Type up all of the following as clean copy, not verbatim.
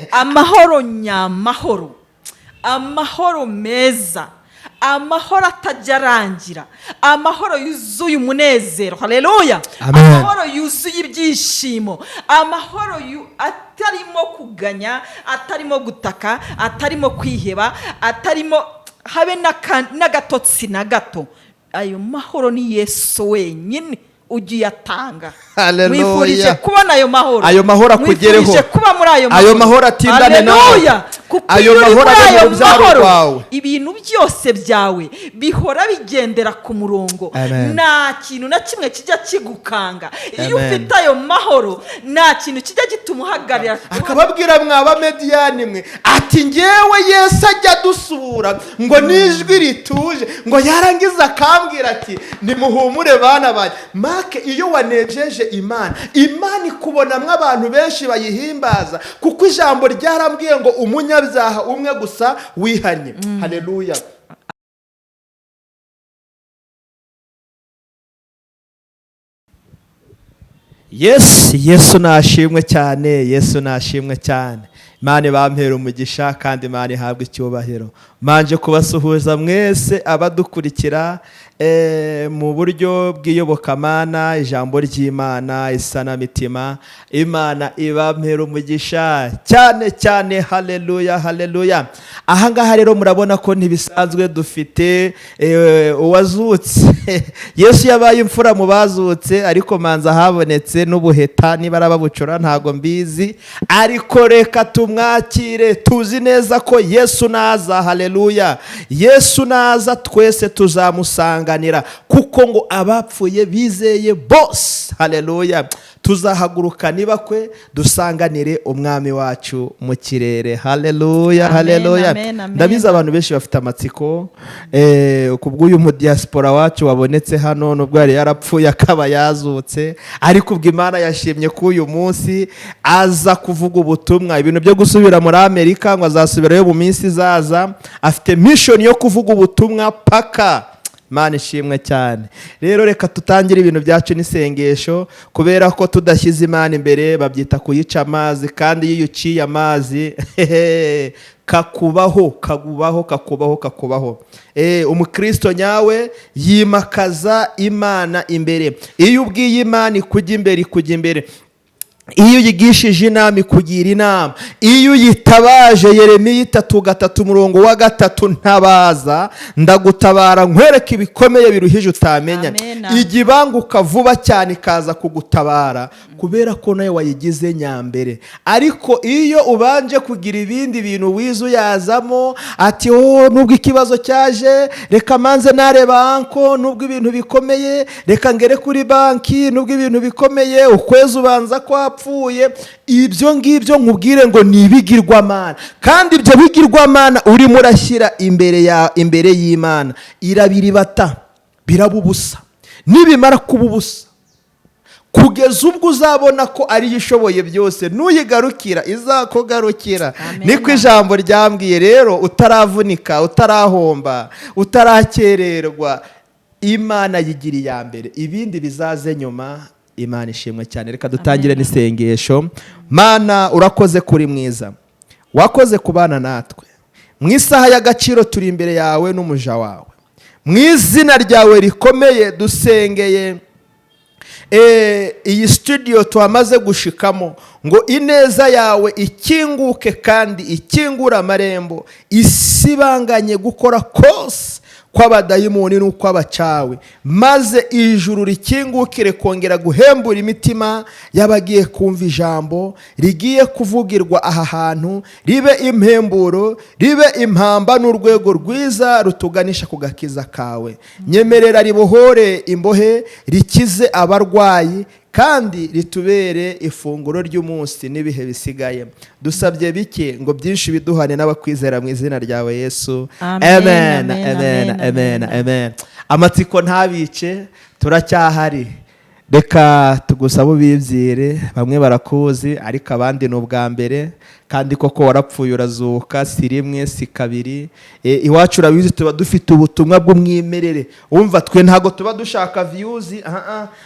Amahoro nyamahoro, amahoro meza, amahoro atajya arangira, amahoro yuzuye umunezero, haleluya. Amen. Amahoro yuzuye ibyishimo, amahoro atarimo kuganya, atarimo gutaka, atarimo kwiheba, atarimo habe n'agatotsi na gato. Ayo mahoro ni Yesu wenyine ujya uyatanga. Haleluya. Mwifurije kubona ayo mahoro. Ayo mahoro akugereho. Mwifurije kuba muri ayo mahoro. Ayo mahoro atindane nawe. Haleluya. Kuko Ayo iyo uri mahoro muri abe mu ayo rubyaro mahoro, rwawe. ibintu byose byawe bihora bigendera ku murongo. Amen. Nta kintu na kimwe kijya kigukanga iyo Amen. ufite ayo mahoro. Nta kintu kijya gituma uhagarara. Akababwira: "Mwaba Mediyani mwe," ati, "ngewe Yesu ajya adusura ngo n'ijwi rituje, ngo yarangiza akambwira ati: 'Nimuhumure bana banjye.'" Make iyo wanejeje Imana, Imana ikubonamwo abantu benshi bayihimbaza, kuko ijambo ryarambwiye ngo umunyabyaha umwe gusa wihanye. Haleluya. Yesu, Yesu nashimwe cyane, Yesu nashimwe cyane. Imana ibampera umugisha kandi Imana ihabwe icyubahiro. Manje kubasuhuza mwese abadukurikira mu buryo bw'iyobokamana, ijambo ry'Imana, isanamitima. Imana ibampera umugisha cyane cyane. Haleluya, haleluya. Ahangaha rero murabona ko ntibisanzwe, dufite uwazutse. Yesu yabaye imfura mu bazutse, ariko manza habonetse n'ubuheta, niba arababucura ntago mbizi, ariko reka tumwakire. Tuzi neza ko Yesu naza, haleluya, Yesu naza twese tuzamusanganira, kuko ngo abapfuye bizeye bose, haleluya, tuzahaguruka nibakwe dusanganire umwami wacu mu kirere. Haleluya. Amen, haleluya. amen, amen. Ndabizi abantu benshi bafite amatsiko ku bw'uyu mudiyasipora wacu wabonetse hano, nubwo yari yarapfuye akaba yazutse, ariko ubwo Imana yashimye ko uyu munsi aza kuvuga ubutumwa. Ibintu byo gusubira muri Amerika, ngo azasubirayo mu minsi izaza, afite mission yo kuvuga ubutumwa paka. Imana ishimwe cyane. Rero reka tutangire ibintu byacu n'isengesho, kubera ko tudashyize Imana imbere babyita kuyica amazi, kandi iyo uciye amazi kakubaho, kakubaho, kakubaho, kakubaho. Umukristo nyawe yimakaza Imana imbere. Iyo ubwiye Imana ikujya imbere, ikujya imbere. Iyo uyigishije inama, ikugira inama. Iyo uyitabaje, Yeremiya 3:3 umurongo wa 3: "Ntabaza ndagutabara, nkwereke ibikomeye biruhije utamenya." Amen. Ijya ibanguka vuba cyane ikaza kugutabara, kubera ko nawe wayigize nyambere. Ariko iyo ubanje kugira ibindi bintu wize uyazamo, ati: "Oh, nubwo ikibazo cyaje, reka manze nareba anko, nubwo ibintu bikomeye, reka ngere kuri banki, nubwo ibintu bikomeye, ukwezi ubanza kwapfuye," ibyo ngibyo nkubwire ngo ni ibigirwamana. Kandi ibyo bigirwamana urimo urashyira imbere y'Imana, irabiribata biraba ubusa. Nibimara kuba ubusa, kugeza ubwo uzabona ko ariyo ishoboye byose, nuyigarukira izakugarukira. Amen. Niko ijambo ryambwiye. Rero utaravunika, utarahomba, utarakererwa, Imana yigira iya mbere, ibindi bizaze nyuma. Imana ishimwe cyane. Reka dutangire Amen. n'isengesho. Mana, urakoze kuri mwiza, wakoze kubana natwe mu isaha y'agaciro. Turi imbere yawe n'umuja wawe. Mu izina ryawe rikomeye dusengeye iyi studio twamaze gushikamo, ngo ineza yawe ikinguke kandi ikingure amarembo, isibanganye gukora kose kw'abadayimoni n'ukw'abacawe, maze ijuru rikingukire kongera guhembura imitima y'abagiye kumva ijambo rigiye kuvugirwa aha hantu, ribe impemburo, ribe impamba n'urwego rwiza rutuganisha ku gakiza kawe. Nyemerera ribohore imbohe, rikize abarwayi, kandi ritubere ifunguro ry'umunsi n'ibihe bisigaye. Dusabye bike ngo byinshi biduhane n'abakwizera, mu izina ryawe Yesu. Amen, amen. amen, amen. Amen, amen. amen. Amen. Amatsiko ntabice, turacyahari. Reka tugusabe ubibyire. Bamwe barakuzi, ariko abandi ni ubwa mbere. Kandi koko warapfuye urazuka, si rimwe si kabiri. Iwacu urabizi, tuba dufite ubutumwa bw'umwimerere. Wumva, twe ntabwo tuba dushaka views.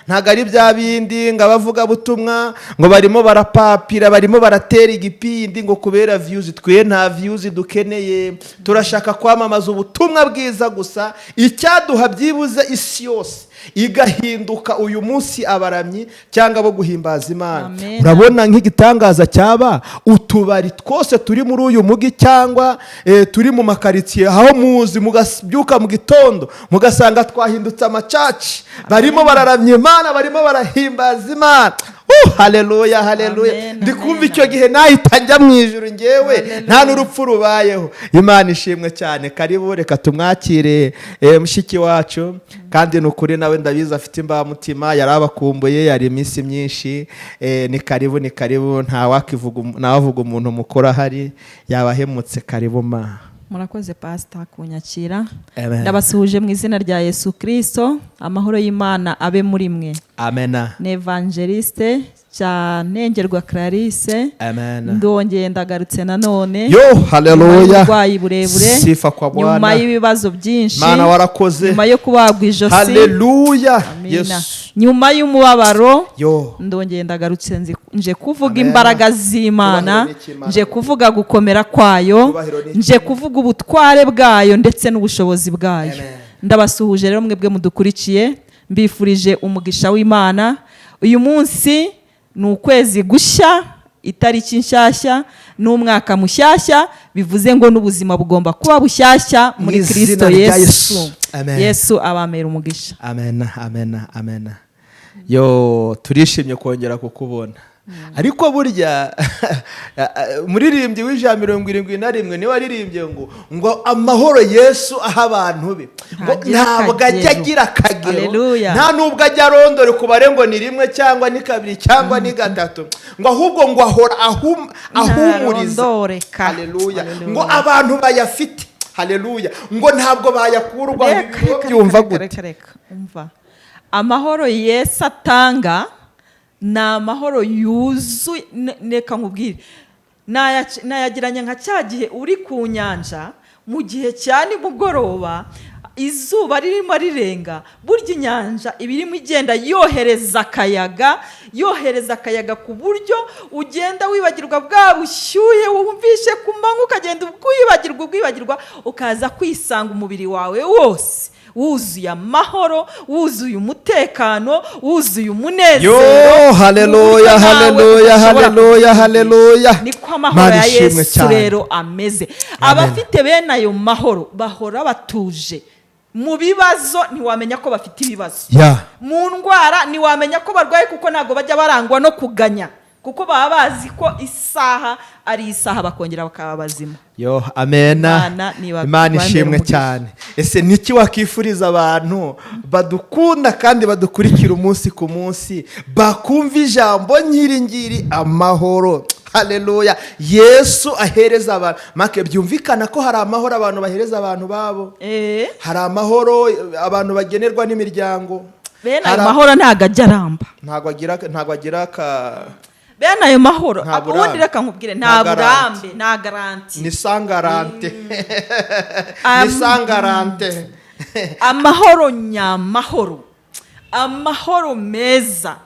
Ntabwo ari bya bindi ngo abavugabutumwa ngo barimo barapapira, barimo baratera igipindi ngo kubera views. Twe nta views dukeneye, turashaka kwamamaza ubutumwa bwiza gusa. Icyaduha byibuze isi yose igahinduka uyu munsi abaramyi cyangwa abo guhimbaza Imana. Amen. Urabona nk'igitangaza cyaba utubari twose turi muri uyu mugi cyangwa turi mu makaritsiye aho muzi, mugabyuka mu gitondo mugasanga twahindutse amacaci, barimo bararamya Imana, barimo barahimbaza Imana. Haleluya, haleluya! Amen, Ndi kumva amen. icyo gihe nahita njya mu ijuru ngewe. Haleluya. Nta n'urupfu rubayeho. Imana ishimwe cyane. Karibu, reka tumwakire, mushiki wacu. Kandi ni ukuri nawe ndabizi afite imbamutima, yari abakumbuye, yari iminsi myinshi. Ni karibu, ni karibu. Ntawavuga umuntu mukuru ahari yabahemutse. Karibu ma. Murakoze, pasita, kunyakira. Amen. Ndabasuhuje mu izina rya Yesu Kirisito. Amahoro y'Imana abe muri mwe. Amena. Ni Evangeliste Cyanengerwa Clarisse. Amen. Ndongeye ndagarutse nanone Yo, haleluya! y'uburwayi burebure, Sifa kwa nyuma Bwana. y'ibibazo byinshi, Mana, warakoze. nyuma yo kubagwa ijosi. Haleluya! Amina. Yesu. Nyuma y'umubabaro, Yo. ndongeye ndagarutse, nje kuvuga Amen. imbaraga z'Imana, Cyubahiro n'Imana. nje kuvuga gukomera kwayo, Cyubahiro n'Imana. nje kuvuga ubutware bwayo ndetse n'ubushobozi bwayo. Amen. Ndabasuhuje rero mwebwe mudukurikiye, mbifurije umugisha w'Imana. Uyu munsi ni ukwezi gushya, itariki nshyashya n'umwaka mushyashya, bivuze ngo n'ubuzima bugomba kuba bushyashya muri Mu izina Kirisito rya Yesu. Yesu. Amen. Yesu abamera umugisha. Amen, amen, amen. Yo, turishimye kongera kukubona. Ariko burya umuririmbyi w'ijana 71 niwe waririmbye ngo amahoro Yesu aha abantu be ngo Ntagira ntabwo ajya akagero. agira akagero. Haleluya. Nta nubwo ajya arondora kubare ngo ni rimwe cyangwa ni kabiri cyangwa ni gatatu, ngo ahubwo ngo ahora ahumuriza. Ntarondoreka. Haleluya! Haleluya. Ngo abantu bayafite, haleluya, ngo ntabwo bayakurwa. Reka, reka, Byumva reka, gute? reka, reka. Umva, amahoro Yesu atanga ni amahoro yuzuye. Reka nkubwire, nayagiranye nka cya gihe uri ku nyanja mu gihe cya nimugoroba, izuba ririmo rirenga. Burya inyanja iba irimo igenda yohereza akayaga, yohereza akayaga ku buryo ugenda wibagirwa bwa bushyuhe wumvishe ku manywa, ukagenda ubwibagirwa, ubwibagirwa, ukaza kwisanga umubiri wawe wose wuzuye amahoro, wuzuye umutekano, wuzuye umunezero, Yo, haleluya! mu buryo nawe Haleluya! udashobora Haleluya! kubyiyumvisha. Haleluya! Niko amahoro Mana ya ishimwe Yesu cyane. rero ameze. Abafite bene ayo mahoro bahora batuje. Mu bibazo ntiwamenya ko bafite ibibazo, mu ndwara ntiwamenya ko barwaye, kuko ntabwo bajya barangwa no kuganya, kuko baba bazi ko isaha ari isaha bakongera bakaba bazima. Yo, amena. Imana niba- Imana ibamere ishimwe umugisha. cyane. Ese niki wakifuriza abantu badukunda kandi badukurikira umunsi ku munsi, bakumva ijambo nyiringiri, amahoro, haleluya, Yesu ahereza abantu? Make byumvikana ko hari amahoro abantu bahereza abantu babo, hari amahoro abantu bagenerwa n'imiryango. Bene ayo Hari mahoro ntabwo ajya aramba. Ntabwo agira ka Bene ayo mahoro, Nta ubundi burambe. reka nkubwire, Nta nta garanti. burambe, nta garanti. Ni sans garantie, ni sans garantie. Amahoro nyamahoro, amahoro meza,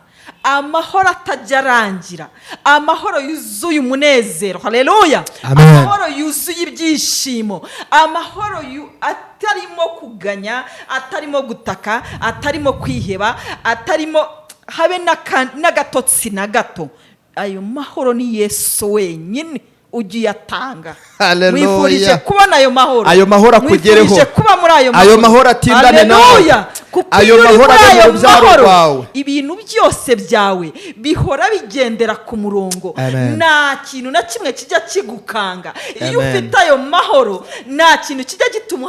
amahoro atajya arangira, amahoro yuzuye umunezero, haleluya! Amen. Amahoro yuzuye ibyishimo, amahoro atarimo kuganya, atarimo gutaka, atarimo kwiheba, atarimo habe n'agatotsi na gato, ayo mahoro ni Yesu wenyine ujya uyatanga. Haleluya. Mwifurije kubona ayo mahoro. Ayo mahoro akugereho. Mwifurije kuba muri ayo mahoro. Ayo mahoro atindane nawe. Haleluya! Kuko Ayo iyo uri mahoro muri abe mu ayo rubyaro mahoro, rwawe. ibintu byose byawe bihora bigendera ku murongo. Amen. Nta kintu na kimwe kijya kigukanga iyo Amen. ufite ayo mahoro. Nta kintu kijya gituma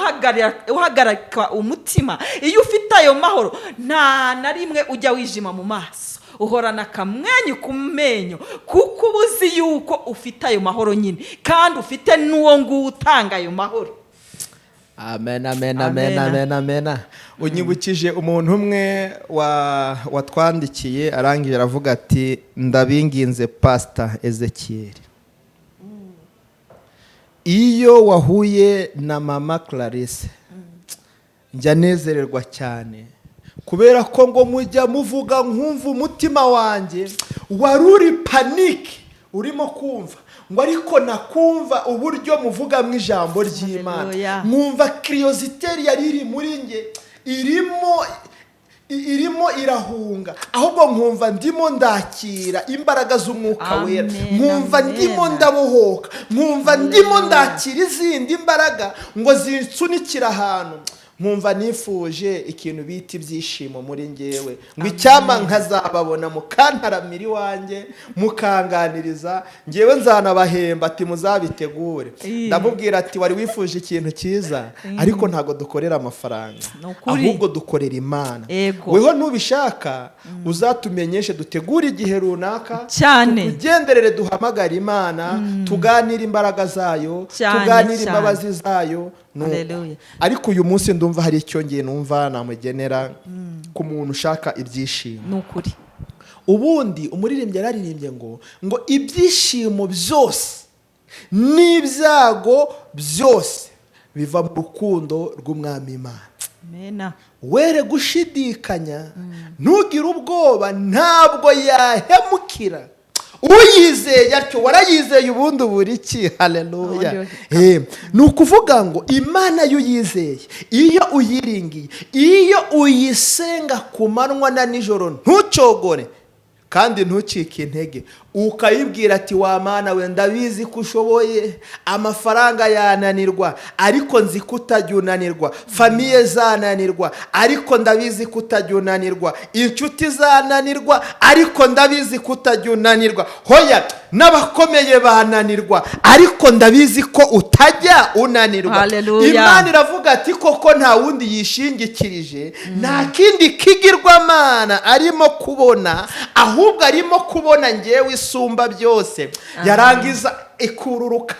uhagarika umutima iyo ufite ayo mahoro. Nta na rimwe ujya wijima mu maso, uhorana akamwenyu ku menyo, kuko uba uzi yuko ufite ayo mahoro nyine, kandi ufite n'uwo nguwo utanga ayo mahoro. Amen, amen, amen. Amen. Amen, amen. Unyibukije umuntu umwe watwandikiye, arangije aravuga ati: "Ndabinginze, Pasita Ezekiel, iyo wahuye na Mama Clarisse njya nezererwa cyane, kubera ko ngo mujya muvuga nkumva umutima wanjye wari uri panic urimo kumva ngo, ariko nakumva uburyo muvugamo ijambo ry'Imana, Hallelujah. nkumva curiosité yari iri muri nge irimo irahunga, ahubwo nkumva ndimo ndakira imbaraga z'Umwuka Wera, Amen, nkumva amen. ndimo ndabohoka, nkumva ndimo ndakira izindi mbaraga ngo zinsunikire ahantu, nkumva nifuje ikintu bita ibyishimo muri ngewe, ngo icyampa nkazababona mukantaramira iwanjye, mukanganiriza, ngewe nzanabahemba." Ati: "Muzabitegure." Ndamubwira ati: "Wari wifuje ikintu cyiza, ariko ntabwo dukorera amafaranga, Ni ukuri. ahubwo dukorera Imana. Weho nubishaka uzatumenyeshe, dutegure igihe runaka, tukugenderere, duhamagare Imana, tuganire imbaraga zayo, tuganire imbabazi zayo." Nuko. Hallelujah. Ariko uyu munsi ndumva hari icyo ngiye numva namugenera ku muntu ushaka ibyishimo. Ni ukuri. Ubundi umuririmbyi yararirimbye ngo ibyishimo byose n'ibyago byose biva mu rukundo rw'Umwami Imana. Mena. Were gushidikanya, ntugire ubwoba, ntabwo yahemukira uyizeye atyo. Warayizeye, ubundi ubura iki? Haleluya. Ni ukuvuga ngo Imana iyo uyizeye, iyo uyiringiye, iyo uyisenga ku manywa na nijoro, ntucogore kandi ntucike intege, ukayibwira ati: "Wa Mana we, ndabizi ko ushoboye. Amafaranga yananirwa, ariko nzi ko utajya unanirwa. Famille zananirwa, ariko ndabizi ko utajya unanirwa. Inshuti zananirwa, ariko ndabizi ko utajya unanirwa. Hoya, n'abakomeye bananirwa, ariko ndabizi ko utajya unanirwa." Hallelujah. Imana iravuga ati: "Koko nta wundi yishingikirije, nta kindi kigirwamana arimo kubona, ahubwo arimo kubona ngewe Isumba byose." Yarangiza ikururuka.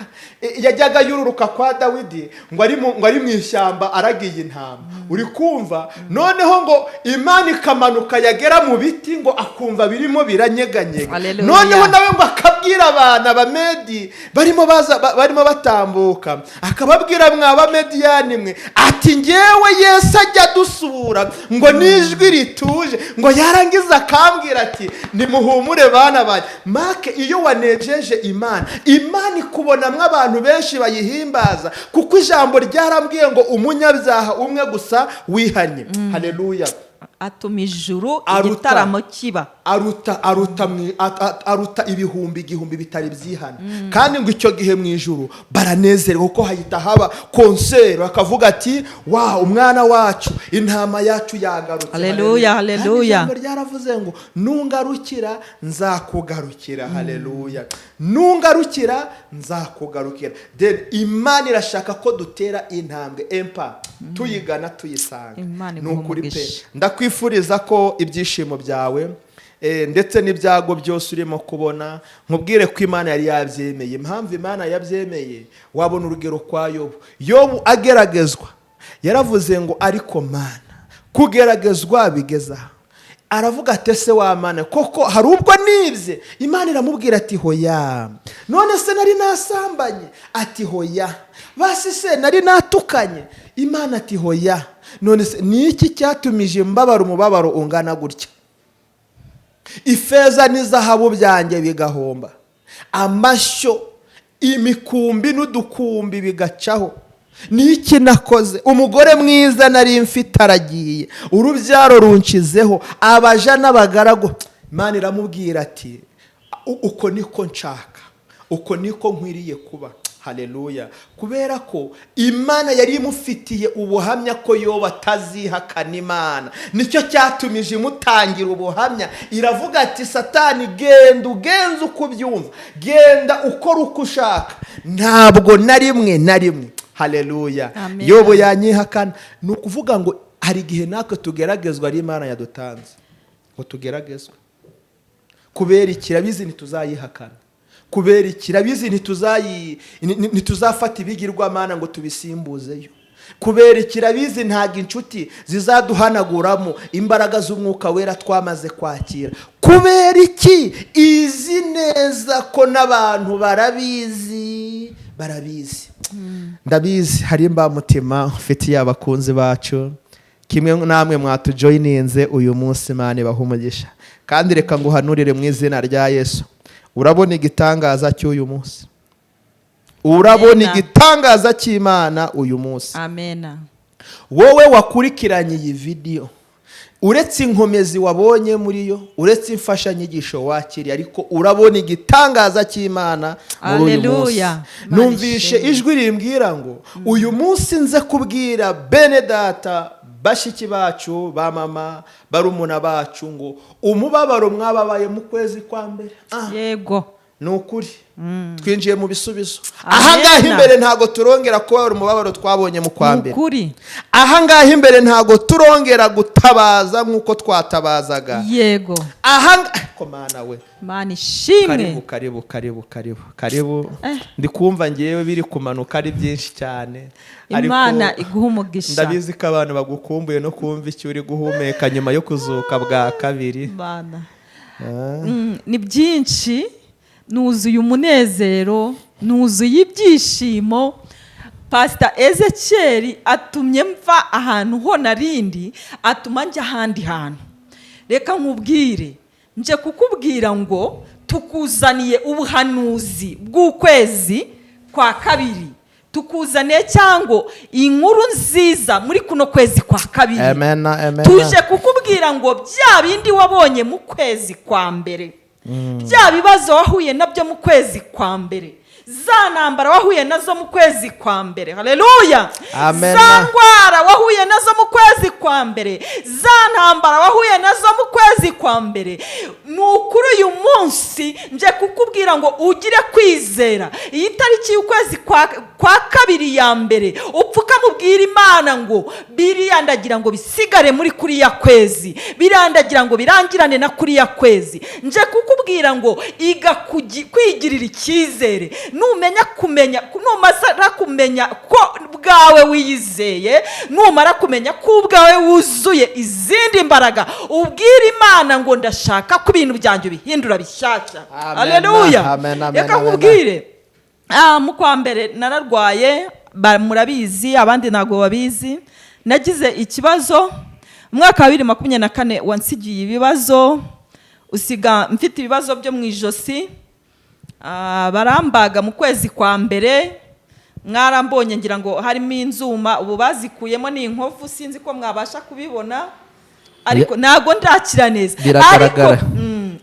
Yajyaga yururuka kwa Dawidi ngo ari mu ishyamba aragiye intama, uri kumva? Noneho ngo Imana ikamanuka, yagera mu biti ngo akumva birimo biranyeganyega. Hallelujah. Noneho nawe ngo akabwira abantu Abamedi barimo baza, barimo batambuka, akababwira: "Mwa Bamediyani mwe," ati, "ngewe Yesu ajya adusura ngo n'ijwi rituje, ngo yarangiza akambwira ati: 'Nimuhumure bana banjye.'" Make iyo wanejeje Imana, Imana ikubonamwo abantu benshi bayihimbaza, kuko ijambo ryarambwiye ngo umunyabyaha umwe gusa wihanye, haleluya, atuma ijuru Aruta. igitaramo kiba. Aruta ibihumbi igihumbi bitari byihana. Kandi ngo icyo gihe mu ijuru baranezerwa, kuko hahita haba concert, bakavuga ati: "Wa umwana wacu, intama yacu yagarutse." Haleluya, Haleluya. haleluya. Kandi ijambo ryaravuze ngo: "Nungarukira nzakugarukira." Haleluya. Nungarukira nzakugarukira. Then Imana irashaka ko dutera intambwe empa tuyigana, tuyisanga. Imana Ni iguhe ukuri pe. umugisha. Ndakwifuriza ko ibyishimo byawe, ndetse n'ibyago byose urimo kubona, nkubwire ko Imana yari yabyemeye. Impamvu Imana yabyemeye, wabona urugero kwa Yobu. Yobu ageragezwa yaravuze ngo: "Ariko Mana, kugeragezwa bigeze aha." Aravuga ati: "Ese wa Mana, koko hari ubwo nibye?" Imana iramubwira ati: "Hoya." "None se nari nasambanye?" Ati: "Hoya." "Basi se nari natukanye?" Imana ati: "Hoya." "None se ni iki cyatumije mbabara umubabaro ungana gutya, ifeza n'izahabu byanjye bigahomba, amashyo, imikumbi n'udukumbi bigacaho? Ni iki nakoze? Umugore mwiza nari mfite aragiye, urubyaro runshizeho, abaja n'abagaragu." Imana iramubwira ati: "Uko niko nshaka, uko niko nkwiriye kuba." Haleluya. Kubera ko Imana yari imufitiye ubuhamya ko Yoba atazihakana Imana, nicyo cyatumije imutangira ubuhamya. Iravuga ati: "Satani, genda ugenze uko ubyumva, genda ukora uko ushaka, ntabwo na rimwe na rimwe," haleluya, Amen. "Yobu yanyihakana." Ni ukuvuga ngo hari igihe natwe tugeragezwa ari Imana yadutanze ngo tugeragezwe. Kubera iki? Irabizi ntituzayihakana. Kubera iki? Irabizi ntituzafata ibigirwamana ngo tubisimbuzeyo. Kubera ikirabizi, ntabwo inshuti zizaduhanaguramo imbaraga z'Umwuka Wera twamaze kwakira. Kubera iki? Izi neza ko n'abantu barabizi, barabizi. Ndabizi, hari imbamutima mfitiye abakunzi bacu kimwe namwe mwatujoyininze uyu munsi. Imana ibaha umugisha. Kandi reka nguhanurire mu izina rya Yesu, urabona igitangaza cy'uyu munsi, urabona Amena. igitangaza cy'Imana uyu munsi. Amena. Wowe wakurikiranye iyi vidiyo, uretse inkomezi wabonye muri yo, uretse imfashanyigisho wakiriye, ariko urabona igitangaza cy'Imana muri uyu munsi. Haleluya. Imana Numvishe ishimwe. ijwi rimbwira ngo uyu munsi nze kubwira bene data, bashiki bacu, ba mama, barumuna bacu ngo umubabaro mwababaye mu kwezi kwa mbere, ni ukuri twinjiye mu bisubizo. Amen. Ahangaha imbere ntabwo turongera kubabara umubabaro twabonye mu kwa Ni mbere. ukuri. Ahangaha imbere ntabwo turongera gutabaza nk'uko twatabazaga. Aha komana we. Imana ishimwe. Karibu, karibu, karibu, karibu, karibu. Eh. Ndi kumva ngewe biri kumanuka ari byinshi cyane, ariko Imana iguha umugisha. ndabizi ko abantu bagukumbuye no kumva icyo uri guhumeka nyuma yo kuzuka bwa kabiri. Imana. Ni byinshi. Nuzuye umunezero, nuzuye ibyishimo. Pasita Ezekeri atumye mva ahantu ho narindi, atuma njya ahandi hantu. Reka nkubwire, nje kukubwira ngo tukuzaniye ubuhanuzi bw'ukwezi kwa kabiri, tukuzaniye cyangwa inkuru nziza muri kuno kwezi kwa kabiri. Amen, amen. Tuje kukubwira ngo bya bindi wabonye mu kwezi kwa mbere, bya bibazo wahuye nabyo mu kwezi kwa mbere, za ntambara wahuye nazo mu kwezi kwa mbere, haleluya, Amen. za ndwara wahuye nazo mu kwezi kwa mbere, za ntambara wahuye nazo mu kwezi kwa mbere, ni ukuri uyu munsi nje kukubwira ngo ugire kwizera. Iyi tariki y'ukwezi kwa kabiri ya mbere, upfukamubwira Imana ngo biriya ndagira ngo bisigare muri kuriya kwezi, biriya ndagira ngo birangirane na kuriya kwezi. Nje kukubwira ngo iga kwigirira icyizere. Numenya kumenya, numara kumenya ko bwawe wiyizeye, numara kumenya ko ubwawe wuzuye izindi mbaraga, ubwire Imana ngo ndashaka ko ibintu byanjye ubihindura bishyashya. Amen, Haleluya. amen, amen, Reka amen. nkubwire. Mu kwa mbere nararwaye, murabizi, abandi ntabwo babizi. Nagize ikibazo. Umwaka wa 2024 wansigiye ibibazo, usiga mfite ibibazo byo mu ijosi. Barambaga mu kwezi kwa mbere, mwarambonye, ngira ngo harimo inzuma, ubu bazikuyemo, ni inkovu, sinzi ko mwabasha kubibona, ariko ntabwo ndakira neza. Biragaragara.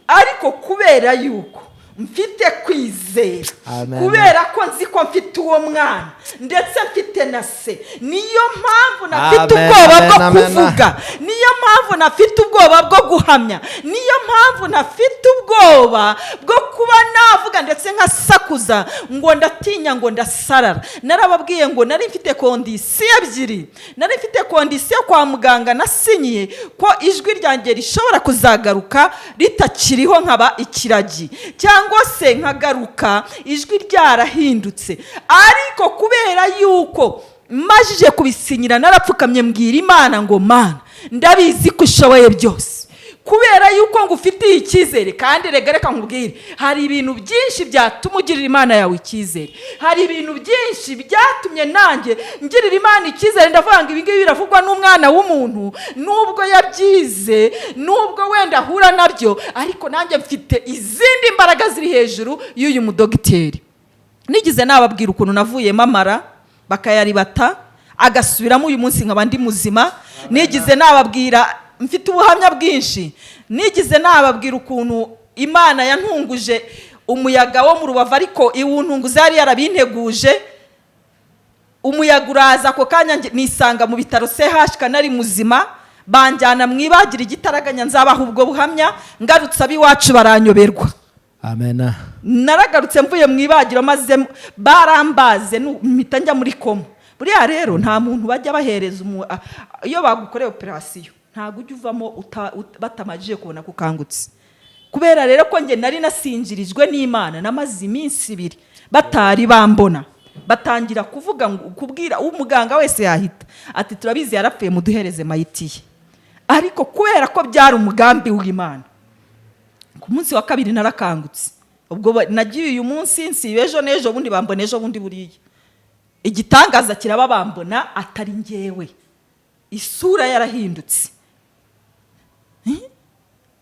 Ariko kubera yuko mfite kwizera, Amen. kubera ko nzi ko mfite uwo mwana ndetse mfite na se, niyo mpamvu nafite Amen, ubwoba amen, bwo amen. kuvuga, niyo mpamvu nafite ubwoba bwo guhamya, niyo mpamvu nafite ubwoba bwo kuba navuga ndetse nkasakuza ngo ndatinya ngo ndasarara. Narababwiye ngo nari mfite condition ebyiri. Nari mfite condition kwa muganga nasinyiye ko ijwi ryanjye rishobora kuzagaruka ritakiriho, nkaba ikiragi, cyangwa se nkagaruka ijwi ryarahindutse. Ariko kubera yuko majije kubisinyira, narapfukamye mbwira Imana ngo: "Mana, ndabizi ko ushoboye byose, kubera yuko ngufitiye icyizere." Kandi reka nkubwire, hari ibintu byinshi byatuma ugirira Imana yawe icyizere. Hari ibintu byinshi byatumye nanjye ngirira Imana icyizere. Ndavuga ngo ibi ngibi biravugwa n'umwana w'umuntu, nubwo yabyize, nubwo wenda ahura nabyo, ariko nanjye mfite izindi mbaraga ziri hejuru y'uyu mudogiteri. Nigeze nababwira ukuntu navuyemo amara bakayaribata agasubiramo, uyu munsi nkaba ndi muzima. Nigeze nababwira, mfite ubuhamya bwinshi. Nigeze nababwira ukuntu Imana yantunguje umuyaga wo mu rubavu, ariko iwuntunguza yari yarabinteguje. Umuyaga uraza, ako kanya nisanga mu bitaro CHK nari muzima, banjyana mu ibagira igitaraganya. Nzabaha ubwo buhamya ngarutse, ab'iwacu baranyoberwa. Amen. Naragarutse mvuye mu ibagiro, maze barambaze, mpita njya muri coma. Buriya rero nta muntu bajya bahereza iyo bagukoreye operasiyo, ntabwo ujya uvamo batamajije kubona ko ukangutse. Kubera rero ko njye nari nasinjirijwe n'Imana, namaze iminsi 2 batari bambona. Batangira kuvuga ngo, kubwira umuganga wese yahita ati: "Turabizi yarapfuye, muduhereze mayiti ye." Ariko kubera ko byari umugambi w'Imana, ku munsi wa kabiri narakangutse. Ubwo nagiye uyu munsi, nsiba ejo n'ejo bundi, bambona ejo bundi. Buriya igitangaza kiraba, bambona atari njyewe, isura yarahindutse. Eh?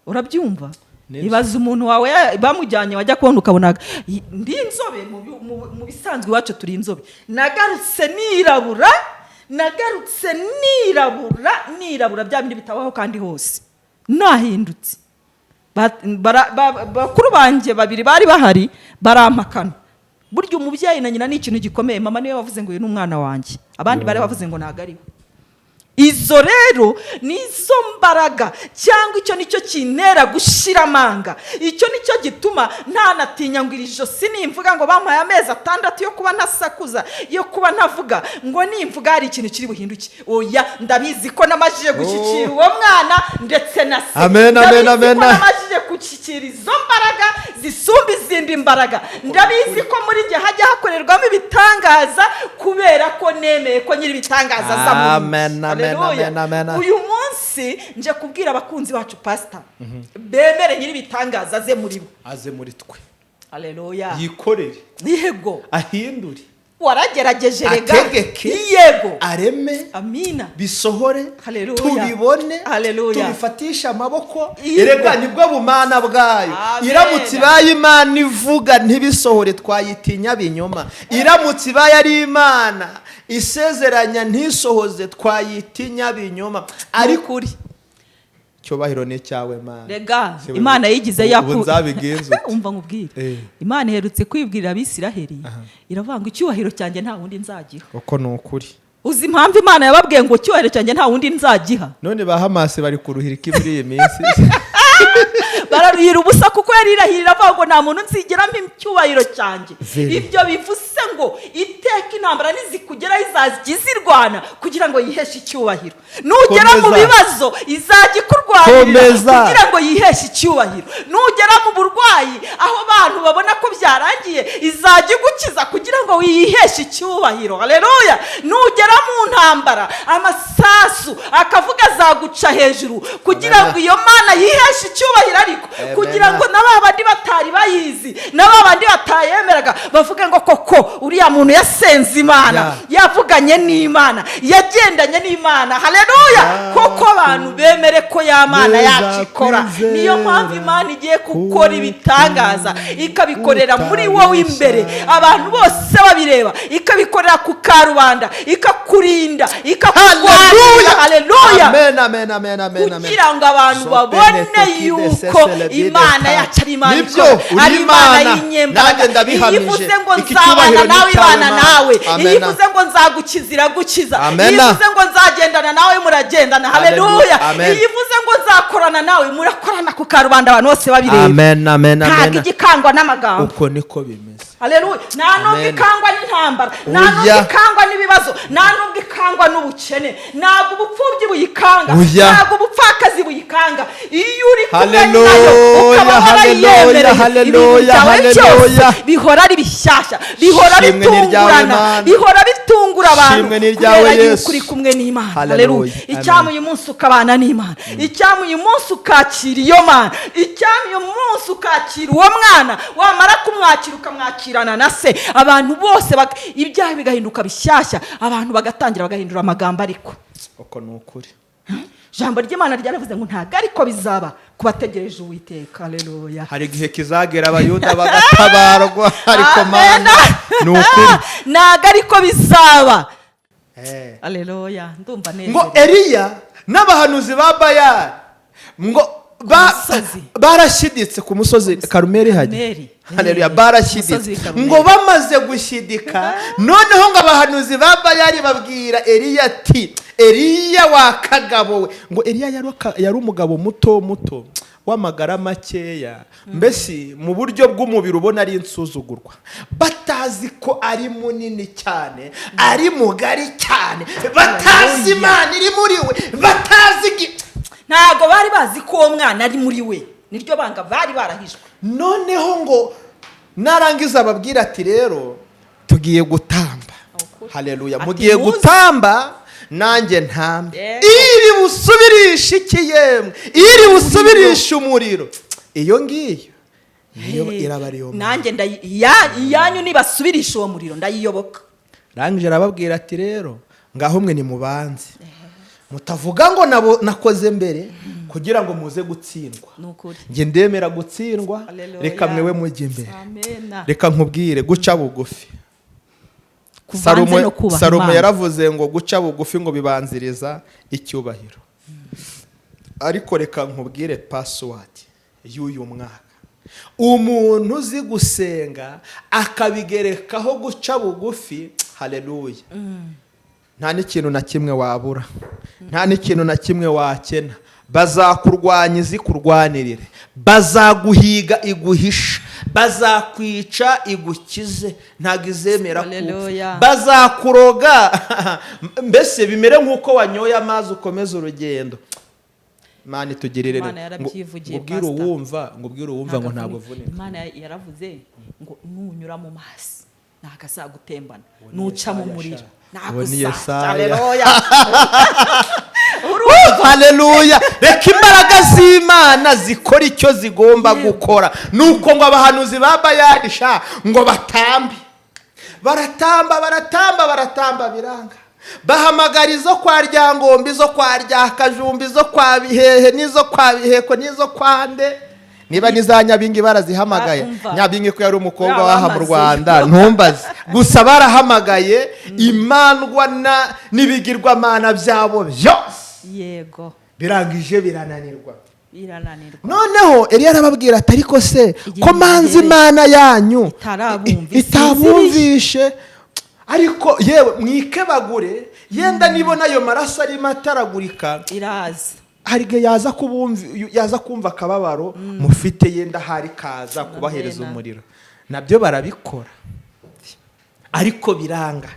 Urabyumva? Nibyo. Ibaza umuntu wawe bamujyanye, wajya kubona ukabona ndi inzobe. Mu bisanzwe iwacu turi inzobe. Nagarutse nirabura, nagarutse nirabura, nirabura bya bindi bitabaho kandi hose nahindutse. Bakuru banjye babiri bari bahari barampakana. Burya umubyeyi na nyina ni ikintu gikomeye. Mama niwe wavuze ngo: "Uyu ni umwana wanjye." Abandi bari bavuze ngo ntabwo ari we. Izo rero ni izo mbaraga, cyangwa icyo nicyo kintera gushira amanga. Icyo nicyo gituma ntanatinya ngo iri josi nimvuga ngo bampaye amezi 6 yo kuba ntasakuza, yo kuba ntavuga, ngo nimvuga hari ikintu kiri buhinduke. Oya, ndabizi ko namajije gushyikira uwo mwana ndetse na se. Amen, amen, Ndabizi ko amen. namajije gushyikira izo mbaraga zisumba izindi mbaraga. Ndabizi ko muri njye hajya hakorerwamo ibitangaza, kubera ko nemeye ko nyiri ibitangaza aza muri njye. Amen, amen, Haleluya. amen, amen. Uyu munsi nje kubwira abakunzi bacu, pasita, bemere nyiri ibitangaza aze muri bo. Aze muri twe. Haleluya. Yikorere. Yego. Ahindure. Waragerageje rega. Ategeke. Yego. Areme. Amina. Bisohore. Haleluya. Tubibone. Haleluya. Tubifatishe amaboko. Yego. Erega nibwo bumana bwayo. Amen. Iramutse ibaye Imana ivuga ntibisohore, twayitinya binyoma. Iramutse ibaye ari Imana isezeranya ntisohoze, twayitinya binyoma. Ariko Ukuri. Icyubahiro ni icyawe, Mana. Rega Se Imana yigize ubu nzabigenza ute? Umva nkubwire. Imana iherutse kwibwirira Abisiraheli, iravuga ngo: "Icyubahiro cyanjye nta wundi nzagiha." Uko ni ukuri. Uzi impamvu Imana yababwiye ngo: "Icyubahiro cyanjye nta wundi nzagiha"? None ba Hamasi bari kuruhira iki muri iyi minsi? Bararuhira ubusa, kuko yari irahirira avuga ngo: "Nta muntu nzigera mpa icyubahiro cyanjye." Very. Ibyo bivuze ngo iteka intambara nizikugeraho izajya izirwana kugira ngo yiheshe icyubahiro. Nugera mu Komeza. bibazo izajya ikurwanirira Komeza. kugira ngo yiheshe icyubahiro. Nugera mu burwayi, aho abantu babona ko byarangiye, izajya igukiza kugira ngo wiyiheshe icyubahiro. Haleluya. Nugera mu ntambara, amasasu akavuga azaguca hejuru kugira Amen. ngo iyo Mana yiheshe icyubahiro. Ariko Amen. kugira ngo na ba bandi batari bayizi, na ba bandi batayemeraga, bavuge ngo: "Koko uriya muntu yasenze Imana, yavuganye n'Imana, yagendanye n'Imana." Haleluya. Koko abantu bemere ko ya Mana Neza yacu ikora. kwizera Niyo mpamvu Imana igiye gukora ibitangaza, ikabikorera muri wowe imbere, abantu bose babireba, ikabikorera ku karubanda, ikakurinda, ikakurwanirira. Haleluya. Amen, amen, amen, amen, amen. Kugira ngo abantu So babone pene yuko tokide sesele Imana bide yacu ari Imana Nibyo, ikora, uri ari Imana Imana. y'inyembaraga. Nanjye ndabihamije. Iyo ivuze ngo Iki nzabana cyubahiro ni nawe, icyawe, ibana Mana. nawe. Iyo Amen. ivuze ngo nzagukiza, iragukiza. Amen. Iyo ivuze ngo nzagendana nawe, muragendana. Haleluya. Amen. Iyo ivuze ngo nzakorana nawe, murakorana ku karubanda, abantu bose babireba. Amen, amen, Ntabwo amen. ijya ikangwa n'amagambo. Uko niko bimeze. Haleluya. Nta nubwo Amen. ikangwa n'intambara, nta nubwo Oya. ikangwa n'ibibazo, nta nubwo ikangwa n'ubukene, ntabwo ubupfubyi buyikanga, Oya. ntabwo ubupfakazi buyikanga. Iyo uri kumwe Haleluya, nayo ukaba haleluya, warayemereye, haleluya, ibintu byawe haleluya. byose bihora ari bishyashya, bihora Shimwe ni ryawe, bitungurana, Mana. bihora bitungura abantu Shimwe ni ryawe, kubera yuko Yesu. uri kumwe n'Imana. Haleluya. Haleluya. Icyampa Amen. uyu munsi ukabana n'Imana, icyampa uyu munsi ukakira iyo Mana, icyampa uyu munsi ukakira uwo mwana, wamara kumwakira ukamwakirana na se, abantu bose ibyaha bigahinduka bishyashya, abantu bagatangira bagahindura amagambo. Ariko Uko ni ukuri. Ijambo ry'Imana ryaravuze ngo ntabwo ariko bizaba ku bategereje Uwiteka. Haleluya. Hari igihe kizagera Abayuda bagatabarwa, ariko Amen. Mana, ni ukuri. Ntabwo ariko bizaba. Eh. Haleluya, ndumva Ngo neza. Eliya n'abahanuzi ba Bayali ngo Musozi. Barashyiditse ku musozi Karumeli hajya. Karumeli. Haleluya. Eh, Barashyiditse. umusozi Karumeli. Ngo bamaze gushyidika, noneho ngo abahanuzi ba Bayali babwira Eliya ati: "Eliya wa kagabo we." Ngo Eliya yari umugabo muto muto w'amagara makeya, mbese mu buryo bw'umubiri ubona ari insuzugurwa, batazi ko ari munini cyane, ari mugari cyane, batazi Imana iri muri we, batazi Ntabwo bari bazi ko uwo mwana ari muri we, niryo banga bari barahishwe. Noneho ngo narangiza ababwira ati: "Rero tugiye gutamba." Ukuri. Haleluya. Ati, Mugiye "Muze." gutamba, nanjye ntambe. Yego. Iri busubirishe iki yemwe? Iri busubirishe umuriro, iyo ngiyo niyo iraba ariyo Mana. Nanjye iyanyu nibasubirisha uwo muriro, ndayiyoboka. Rangije arababwira ati: "Rero ngaho mwe nimubanze, mutavuga ngo nabo nakoze mbere kugira ngo muze gutsindwa." Ni ukuri. Njye ndemera gutsindwa. Haleluya. Reka mwewe mujye imbere. Amena. Reka nkubwire, guca bugufi, Kuvanze Salomo no kubaha Salomo Imana. yaravuze ngo guca bugufi ngo bibanziriza icyubahiro. Ariko reka nkubwire password y'uyu mwaka: umuntu uzi gusenga akabigerekaho guca bugufi, haleluya, nta n'ikintu na kimwe wabura, nta n'ikintu na kimwe wakena. Bazakurwanya, izikurwanirire; bazaguhiga, iguhisha; bazakwica, igukize. Ntabwo izemera kupfa. Haleluya. Bazakuroga, mbese bimere nk'uko wanyoye amazi, ukomeza urugendo. Imana itugirire Imana neza. yarabyivugiye, Ngo ubwire Pastor. uwumva, ngo ubwire uwumva ngo ntabwo avunika. Imana yaravuze ngo nunyura mu mazi ntabwo azagutembana, nuca mu muriro ntabwo Uwo ni uzaca. Yesaya. Haleluya. Haleluya! Reka imbaraga z'Imana zikora icyo zigomba gukora. Nuko ngo abahanuzi ba Bayali sha ngo batambe, baratamba, baratamba, baratamba, biranga. Bahamagara izo kwa Ryangombe, izo kwa Ryakajumba, izo kwa Bihehe, n'izo kwa Biheko, n'izo kwa nde, niba n'iza Nyabingi barazihamagaye. Ah, umva. Nyabingi ko yari umukobwa Buriya w'aha mu bamaze. Rwanda, ntumbaze. Gusa barahamagaye imandwa n'ibigirwamana byabo byose, birangije birananirwa. Birananirwa. Noneho Eliya arababwira ati: "Ariko se Igihe ko manzi nagere- Imana yanyu itarabumvise, itabumvishe? Ariko yewe, mwikebagure, yenda nibona ayo maraso arimo ataragurika, iraza. hari igihe yaza kumva akababaro mufite, yenda hari kaza kubahereza Amen. umuriro." Nabyo barabikora ariko biranga.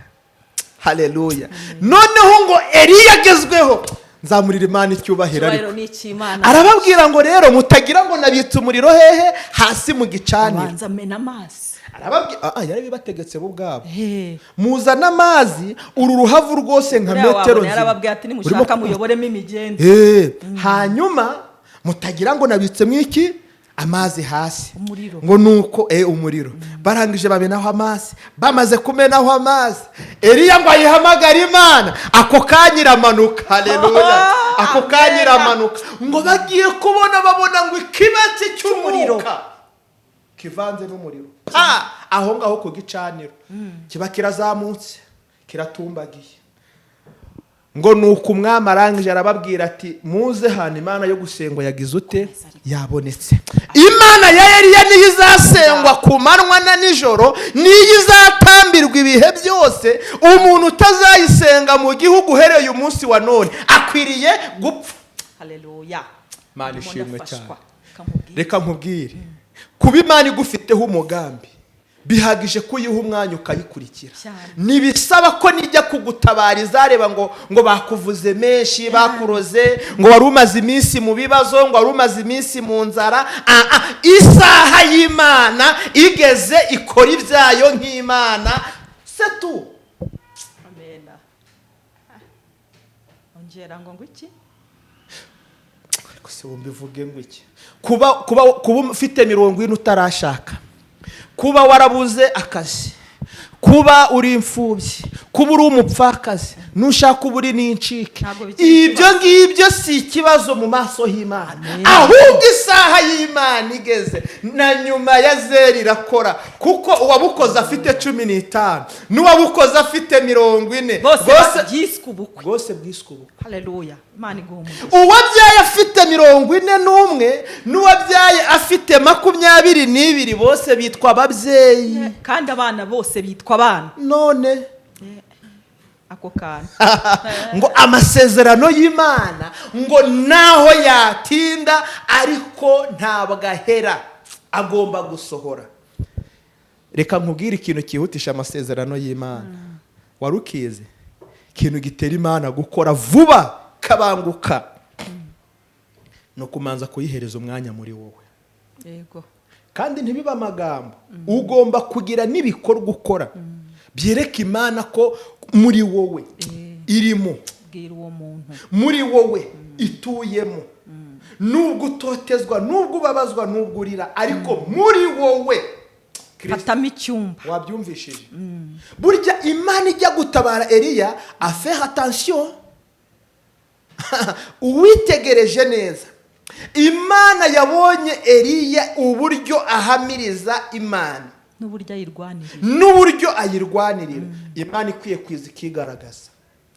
Haleluya! Noneho ngo Eliya agezweho, nzamurira Imana icyubahiro, ariko Icyubahiro ni icy'Imana. arababwira ngo: "Rero mutagira ngo nabitse umuriro hehe hasi mu gicaniro." Abanza amena amazi. Arababwira, yarabibategetse bo ubwabo: He. "Muzane amazi, uru ruhavu rwose nka Uriya metero wabona nzima." yarababwiye ati: Urimo "Nimushaka muyoboremo imigende." Hanyuma mutagira ngo nabitsemo iki amazi hasi. Umuriro. Ngo nuko umuriro, barangije bamenaho amazi. Bamaze kumenaho amazi, Eliya ngo ayihamagare Imana, ako kanya iramanuka. Haleluya! Ako kanya iramanuka. Ngo bagiye kubona, babona ngo ikibatsi Cy'umuriro. cy'umwuka kivanze n'umuriro pa aho ngaho ku gicaniro, kiba kirazamutse, kiratumbagiye. Ngo nuko umwami arangije arababwira ati: "Muze hano, Imana yo gusengwa yagize ute? Yabonetse. Imana ya Eliya niyo izasengwa ku manywa na nijoro, niyo izatambirwa ibihe byose. Umuntu utazayisenga mu gihugu uhereye umunsi wa none akwiriye gupfa." Haleluya. Imana Ndimo ishimwe ndafashwa. cyane. Kamubwire. Reka nkubwire, kuba Imana igufiteho umugambi bihagije ko uyiha umwanya ukayikurikira. Cyane. Ntibisaba ko nijya kugutabara izareba ngo bakuvuze menshi, bakuroze, ngo wari umaze iminsi mu bibazo, ngo wari umaze iminsi mu nzara. Isaha y'Imana igeze, ikora ibyayo nk'Imana setu. Amena. Ongera ngo iki? Ariko se wumva ivuge ngo iki? Kuba ufite 40 utarashaka, kuba warabuze akazi, kuba uri imfubyi, kuba uri umupfakazi, nushaka uba uri n'incike, Ntabwo bikiri ibyo ngibyo si ikibazo mu maso y'Imana. Ahubwo isaha y'Imana igeze, na nyuma ya 0 irakora, kuko uwabukoze afite 15 n'uwabukoze afite 40, bose bose byiswe ubukwe. Bwose bwiswe ubukwe. Haleluya, Imana iguha umugisha. Uwabyaye afite 41 n'uwabyaye afite 22, bose bitwa ababyeyi. Kandi abana bose bitwa abana. None Ako kantu. ngo amasezerano y'Imana ngo naho yatinda ariko ntabwo ahera, agomba gusohora. Reka nkubwire ikintu cyihutisha amasezerano y'Imana. Wari ukizi? Ikintu gitera Imana gukora vuba kabanguka ni ukumanza kuyihereza umwanya muri wowe. Kandi ntibibe amagambo, ugomba kugira n'ibikorwa ukora byereka Imana ko Muri wowe irimo. Bwira uwo muntu. Muri wowe ituyemo, nubwo utotezwa, nubwo ubabazwa, nubwo urira, ariko muri wowe Kristo. Fatamo icyumba. Wabyumvishije? Burya Imana ijya gutabara Eliya, faire attention, uwitegereje neza, Imana yabonye Eliya uburyo ahamiriza Imana n'uburyo ayirwanirira. N'uburyo ayirwanirira. Imana ikwiye kwiza ikigaragaza.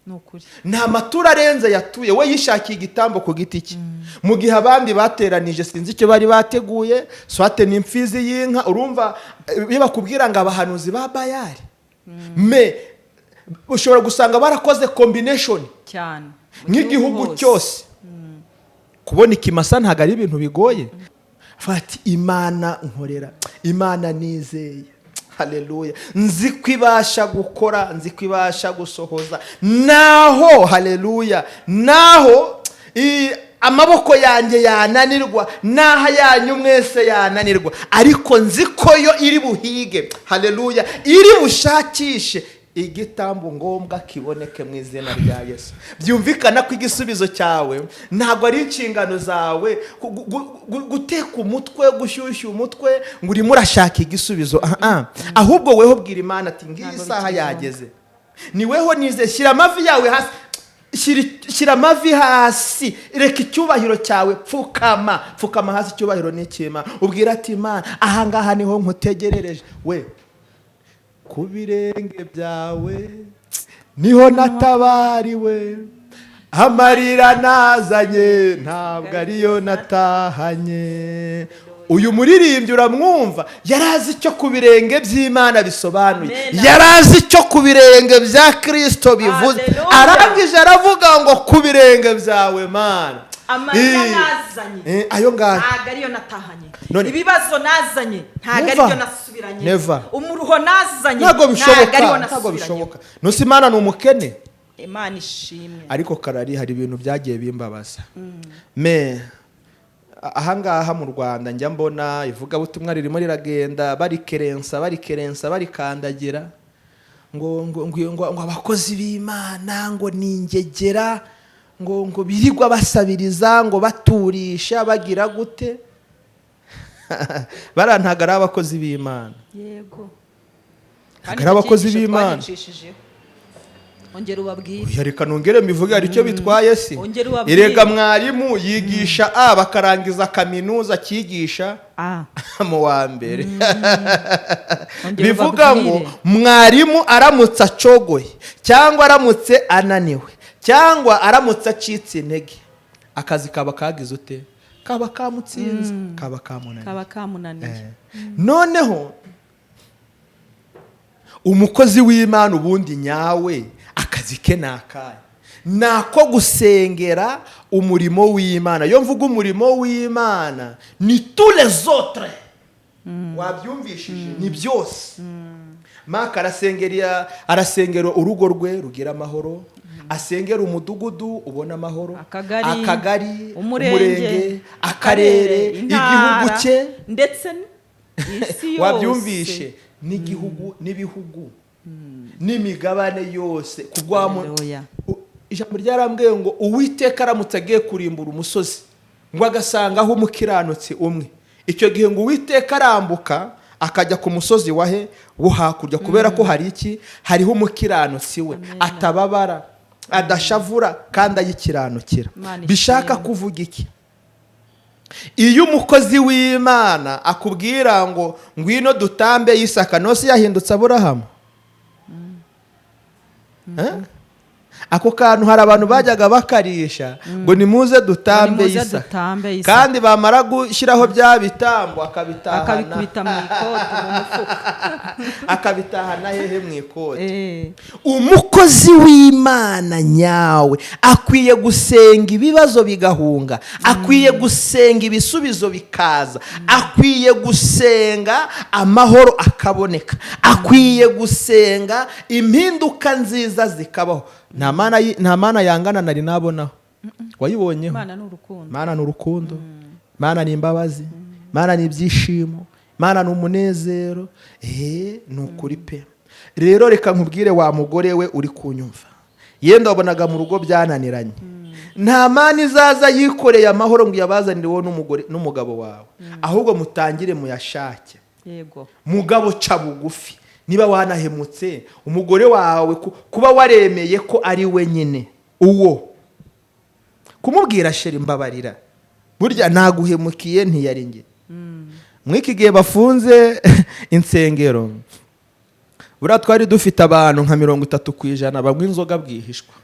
Ni ukuri. Nta maturo arenze yatuye, we yishakiye igitambo ku giti cye, mu gihe abandi bateranije, sinzi icyo bari bateguye, soit ni imfizi y'inka. Urumva, iyo bakubwira ngo abahanuzi ba Bayari me, ushobora gusanga barakoze combination cyane. Mu nk'igihugu hose. Cyose kubona ikimasa ntabwo ari ibintu bigoye. Fati Imana nkorera, Imana nizeye, haleluya, nzi ko ibasha gukora, nzi ko ibasha gusohoza, naho, haleluya, naho amaboko yanjye yananirwa, n'aho ayanyu mwese yananirwa, ariko nzi ko yo iri buhige, haleluya, iri bushakishe igitambo ngombwa kiboneke mu izina rya Yesu. Byumvikana ko igisubizo cyawe ntabwo ari inshingano zawe guteka umutwe, gushyushya umutwe ngo urimo urashaka igisubizo. Ah, ah. Ahubwo weho bwira Imana ati: "Ngiyi Ntabwo isaha bikiri ngombwa. yageze, ni weho nize." Shyira amavi yawe hasi, shyira amavi hasi, reka icyubahiro cyawe, pfukama, pfukama hasi, icyubahiro ni icy'Imana. Ubwira ati: "Imana, ahangaha niho nkutegerereje." We ku birenge byawe niho natabariwe, amarira nazanye ntabwo ariyo natahanye. Uyu muririmbyi uramwumva, yari azi icyo ku birenge by'Imana bisobanuye. Amen. Yari azi icyo ku birenge bya Kirisito bivuze. Hallelujah. Arangije aravuga ngo: "Ku birenge byawe, Mana." Amarira nazanye Ayo ngayo ntabwo ariyo natahanye. None Ibibazo nazanye ntabwo Never. aribyo nasubiranye. Never. Umuruho nazanye ntabwo bishoboka. Ariwo Ntabwo nasubiranye. bishoboka. Nusi Imana ni umukene. Imana ishimwe. Ariko karari, hari ibintu byagiye bimbabaza me ahangaha mu Rwanda. Njya mbona ivugabutumwa ririmo riragenda barikerensa, barikerensa, barikandagira, ngo abakozi b'Imana ngo ni ingegera, ngo birirwa basabiriza, ngo baturisha, bagira gute. Bariya ntabwo ari abakozi b'Imana. Ntabwo ari abakozi b'Imana. Twagicishijeho, ongera ubabwire. Oya, reka nongere mbivuge, hari icyo bitwaye si? Ongera ubabwire. Erega mwarimu yigisha A, bakarangiza kaminuza akigisha A. mu wa mbere. Ongera Bivuga ngo ubabwire. mwarimu aramutse acogoye, cyangwa aramutse ananiwe, cyangwa aramutse acitse intege, akazi kaba kagize ute? Kaba kamutsinze, kaba kamunaniye. Kaba kamunaniye. Noneho umukozi w'Imana ubundi nyawe, akazi ke ni akahe? Ni ako gusengera umurimo w'Imana. Iyo mvuga umurimo w'Imana, ni tous les autres, wabyumvishije? Ni byose. Maka arasengera urugo rwe rugira amahoro, asengera umudugudu ubona amahoro, Akagari, akagari, umurenge, umurenge, akarere, intara, igihugu cye, ndetse isi yose. Wabyumvishe? N'igihugu, n'ibihugu, n'imigabane yose kubwa Haleluya. Ijambo ryarambwiye ngo Uwiteka aramutse agiye kurimbura umusozi, ngo agasangaho umukiranutsi umwe, icyo gihe ngo Uwiteka arambuka akajya ku musozi wahe wo hakurya, kubera ko hari iki? Hariho umukiranutsi we atababara, adashavura kandi ayikiranukira. Imana Bishaka ishimwe. kuvuga iki? Iyo umukozi w'Imana akubwira ngo ngwino dutambe Isaka, nose yahindutse Aburahamu? Eh? Ako kantu hari abantu bajyaga bakarisha ngo nimuze dutambe Nimuze Isaka, dutambe Isaka. kandi bamara gushyiraho bya bitambo akabitahana, Akabikubita mu ikoti, mu mufuka. Akabitahana hehe? Mu ikoti. Umukozi w'Imana nyawe akwiye gusenga ibibazo bigahunga, akwiye gusenga ibisubizo bikaza, akwiye gusenga amahoro akaboneka, akwiye gusenga impinduka nziza zikabaho. Nta mana yangana nari nabonaho. Wayibonyeho? Imana ni urukundo. Mana ni urukundo, Mana ni imbabazi, Mana ni ibyishimo, Mana ni umunezero. Ni ukuri pe. Rero reka nkubwire, wa mugore we uri kunyumva, yenda wabonaga mu rugo byananiranye, nta mana izaza yikoreye amahoro ngo iyabazanire wowe n'umugore n'umugabo wawe, ahubwo mutangire muyashake. Mugabo, ca bugufi. Niba wanahemutse umugore wawe, kuba waremeye ko ari we nyine, uwo kumubwira: "Chéri, mbabarira, burya naguhemukiye, ntiyari njye." Muri iki gihe bafunze insengero, buriya twari dufite abantu nka 30% banywa inzoga bwihishwa.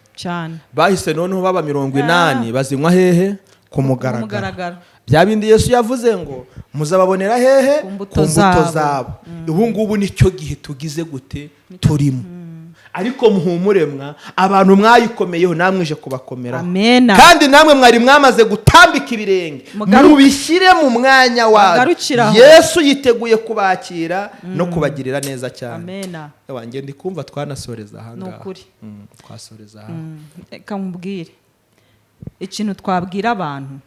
Bahise noneho baba 80, bazinywa hehe? Ku mugaragaro. Mugaragaro. Bya bindi Yesu yavuze ngo muzababonera hehe? Ku mbuto zabo. Zabo. Ubu ngubu nicyo gihe tugize gute turimo, ariko muhumure mwa abantu mwayikomeyeho, namwe ije kubakomeraho. Amena. Kandi namwe mwari mwamaze gutambika ibirenge, mubishyire mu mwanya wawe. Mugarukire aho. Yesu yiteguye kubakira no kubagirira neza cyane. Amena. Wanjye ndi kumva twanasoreza ahangaha. Ni ukuri. Twasoreza aha. Reka nkubwire ikintu twabwira abantu.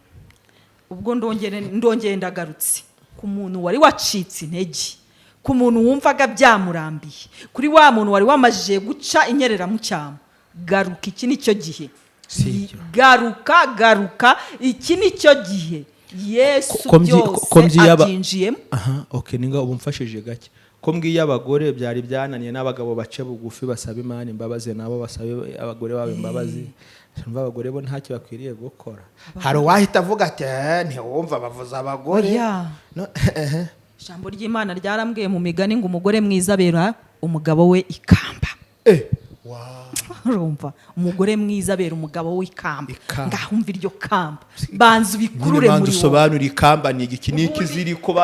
Ubwo ndongere ndagarutse ku muntu wari wacitse intege, ku muntu wumvaga byamurambiye, kuri wa muntu wari wamajije guca inyereramucyamo: garuka, iki ni cyo gihe. Si ibyo. Garuka, garuka, iki ni cyo gihe. Yesu byose Ko abyinjiyemo. Aha, okay, ninga ubu mfashije gake. Ko mbwiye abagore byari byananiye, n'abagabo bace bugufi basaba Imana imbabazi, nabo basabe abagore babo imbabazi. Numva abagore bo ntacyo bakwiriye gukora. Hari uwahita avuga ati: "Eh, ntiwumva bavuza abagore." Oya. No, eh. Ijambo ry'Imana ryarambwiye mu Migani ngo umugore mwiza abera umugabo we ikamba. Eh, wow. Urumva, umugore mwiza abera umugabo we ikamba. Ikamba. Ngaho umva iryo kamba, banza ubikurure Nyine banza muri wowe. Usobanura ikamba ni igiki? Ni ikiziriko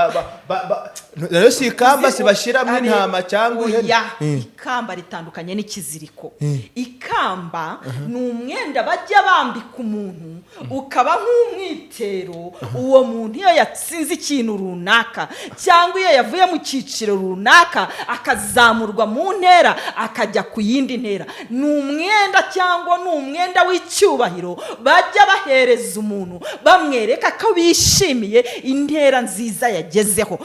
rero si ikamba, si bashyiramo intama cyangwa ihene? Oya, ikamba ritandukanye n'ikiziriko. Ikamba ni umwenda bajya bambika umuntu, ukaba nk'umwitero. Uwo muntu iyo yatsinze ikintu runaka, cyangwa iyo yavuye mu cyiciro runaka akazamurwa mu ntera akajya ku yindi ntera, ni umwenda cyangwa ni umwenda w'icyubahiro bajya bahereza umuntu, bamwereka ko bishimiye intera nziza yagezeho.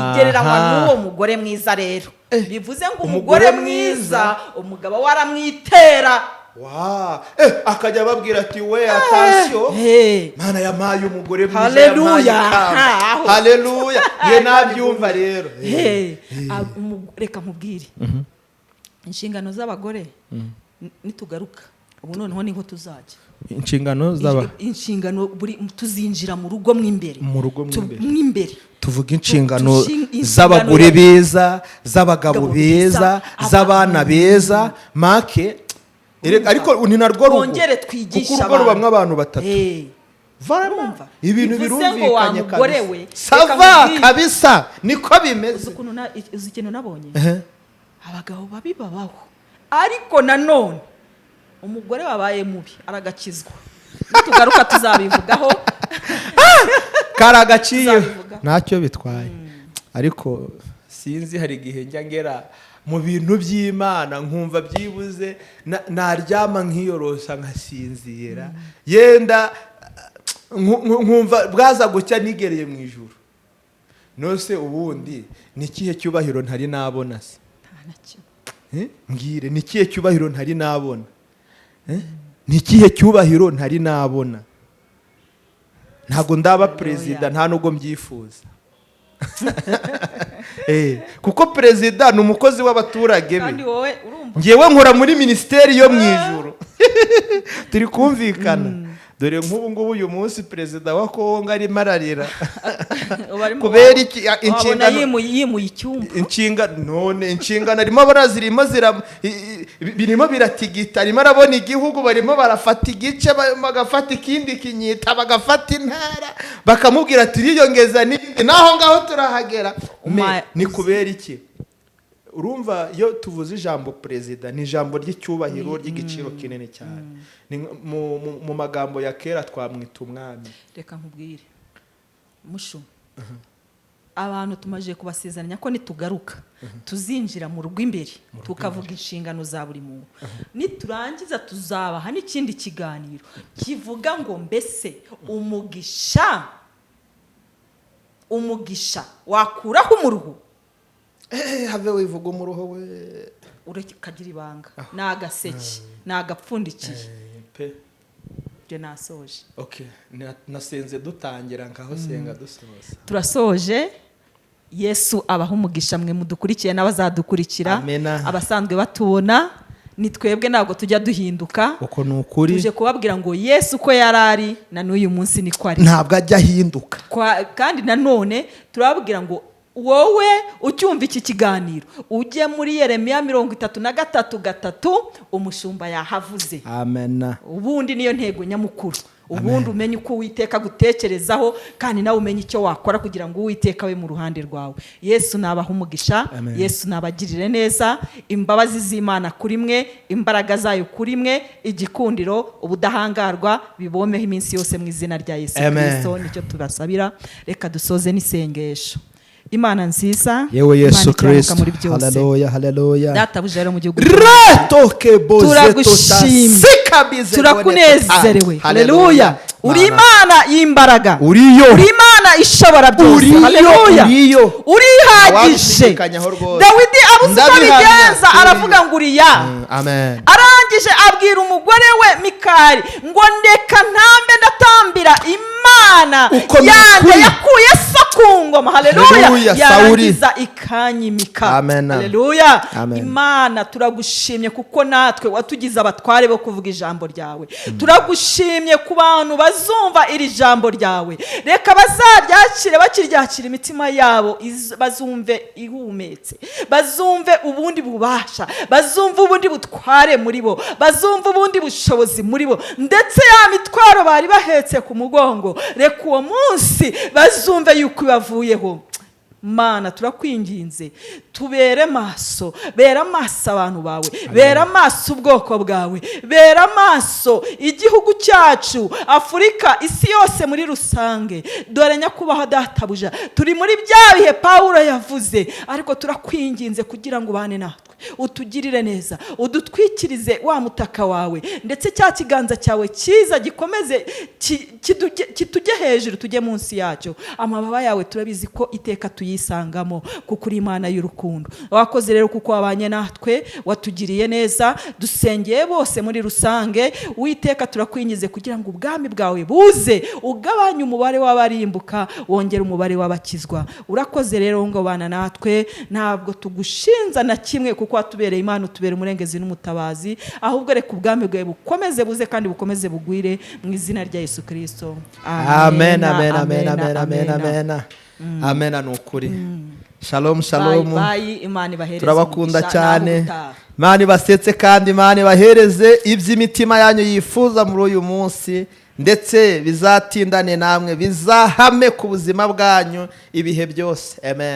Igereranywa n'uwo mugore mwiza. Rero bivuze ngo Umugore umugore mwiza, umugabo we aramwitera. Wa akajya ababwira ati: "We, attention, Mana yampaye umugore mwiza, Haleluya. yampaye ikamba." Aho. Haleluya, ye nabyumva rero. Reka nkubwire inshingano z'abagore. Nitugaruka ubu noneho niho tuzajya. Inshingano z'aba Inshingano buri, tuzinjira mu rugo mo imbere. Mu rugo mo imbere. Mo imbere. Tuvuga inshingano inshingano z'abagore beza, z'abagabo Abagabo beza, beza, z'abana beza make. Erega, ariko ni narwo rugo. Twongere twigishe Kuko urugo abantu. rubamwo abantu batatu. Urumva? Ibintu Bivuze ngo wa birumvikanye mugore kabisa. we, reka Ça va. nkubwire. Kabisa, niko bimeze. Uzi ikintu nabonye? Ehe. Abagabo babi babaho, ariko nanone umugore wabaye mubi aragakizwa. Nitugaruka tuzabivugaho. Karagaciye. Tuzabivugaho. Ntacyo bitwaye, ariko sinzi, hari igihe njya ngera mu bintu by'Imana nkumva byibuze naryama nkiyorosa nkasinzira, yenda nkumva bwaza gucya nigereye mu ijuru. Nose ubundi ni ikihe cyubahiro ntari nabona se? Nta na kimwe. Eh? Mbwire, ni ikihe cyubahiro ntari nabona? Eh? Ni ikihe cyubahiro ntari nabona? Ntabwo ndaba perezida, nta nubwo mbyifuza. Kuko perezida ni umukozi w'abaturage be. Kandi wowe urumva. Ngewe nkora muri minisiteri yo mu ijuru, turi kumvikana? Dore nk'ubu ngubu uyu munsi perezida wa Kongo arimo ararira. Ubu arimo Kubera iki? wabona yimuye icyumba. Inshinga none inshingano arimo barazirimo zira birimo biratigita. Arimo arabona igihugu barimo barafata igice, bagafata ikindi kinyita, bagafata intara, bakamubwira ati turiyongeza n'ibindi, naho ngaho turahagera. Ni kubera iki? Urumva, iyo tuvuze ijambo perezida, ni ijambo ry'icyubahiro, ry'igiciro kinini cyane. Ni mu magambo ya kera twamwita umwami. Reka nkubwire mushu, abantu tumaze kubasezeranya ko nitugaruka tuzinjira mu rugo imbere, tukavuga inshingano za buri muntu. Niturangiza tuzabaha n'ikindi kiganiro kivuga ngo: mbese umugisha wakuraho umuruho? Have wivuga umuruho we. Urakagira ibanga, ni agaseke, ni agapfundikiye. Pe. Ibyo nasoje. Okay, nasenze dutangira, ngaho senga dusoza. Turasoje. Yesu abaha umugisha mwe mudukurikiye n'abazadukurikira. Amena. Abasanzwe batubona, ni twebwe, ntabwo tujya duhinduka. Uko ni ukuri. Tuje kubabwira ngo Yesu uko yari ari na n'uyu munsi niko ari. Ntabwo ajya ahinduka. Kandi nanone turababwira ngo wowe ucyumva iki kiganiro, ujye muri Yeremiya 33:3, umushumba yahavuze. Amena. Ubundi niyo ntego nyamukuru. Ubundi umenye uko Uwiteka agutekerezaho, kandi nawe umenye icyo wakora kugira ngo Uwiteka abe mu ruhande rwawe. Yesu nabaha umugisha. Amen. Yesu nabagirire neza. Imbabazi z'Imana kuri mwe, imbaraga zayo kuri mwe, igikundiro, ubudahangarwa bibomeho iminsi yose mu izina rya Yesu Amen. Kirisito. Nicyo tubasabira. Reka dusoze n'isengesho. Imana nziza, Yewe Imana Yesu ikiranuka Kirisito. muri byose, Haleluya, haleluya. Databuja rero mu gihugu, Retoke boze. Turagushimye. Turakunezerewe. Haleluya, uri Imana y'imbaraga. Uriyo. Uri Imana ishobora byose. Uriyo, Haleluya. uriyo. Urihagije. Wabishidikanyaho rwose. Dawidi abuze uko Ndabihamya. abigenza, Uriyo. aravuga ngo uriya. Amen. Arangije abwira umugore we Mikari ngo: "Ndeka ntambe, ndatambira Imana Uko ni yanjye ukuri. yakuye so ku ngoma." Haleluya. Haleluya, Sawuli. Yarangiza ikanyimika. Amen. Haleluya. Amen. Imana, turagushimye kuko natwe watugize abatware bo kuvuga ijambo ryawe. Turagushimye ku bantu bazumva iri jambo ryawe. Reka bazaryakire, bakiryakira imitima yabo bazumve ihumetse, bazumve ubundi bubasha, bazumve ubundi butware muri bo, bazumve ubundi bushobozi muri bo, ndetse ya mitwaro bari bahetse ku mugongo, reka uwo munsi bazumve yuko ibavuyeho. Mana, turakwinginze, tubere maso, bera amaso abantu bawe, bera amaso ubwoko bwawe, bera amaso igihugu cyacu, Afurika, isi yose muri rusange. Dore nyakubahwa Databuja, turi muri bya bihe Pawulo yavuze, ariko turakwinginze kugira ngo ubane natwe, utugirire neza, udutwikirize wa mutaka wawe, ndetse cya kiganza cyawe cyiza gikomeze kitujye hejuru, tujye munsi yacyo. Amababa yawe turabizi ko iteka tuyisangamo, kuko uri Imana y'urukundo. Wakoze rero kuko wabanye natwe, watugiriye neza. Dusengeye bose muri rusange. Uwiteka, turakwingize kugira ngo ubwami bwawe buze, ugabanye umubare w'abarimbuka, wongere umubare w'abakizwa. Urakoze rero ngo bana natwe. Ntabwo tugushinza na kimwe, kuko watubereye Imana, utubera umurengezi n'umutabazi. Ahubwo reka ubwami bwawe bukomeze buze kandi bukomeze bugwire, mu izina rya Yesu Kirisito. Amen, amen, amen, amen, amen, amen, amen. Ni ukuri. Shalom, shalom. Bye bye, Imana ibahereze Turabakunda umugisha, cyane. naho ubutaha. Imana ibasetse kandi Imana ibahereze iby'imitima yanyu yifuza muri uyu munsi, ndetse bizatindane namwe, bizahame ku buzima bwanyu ibihe byose. Amen.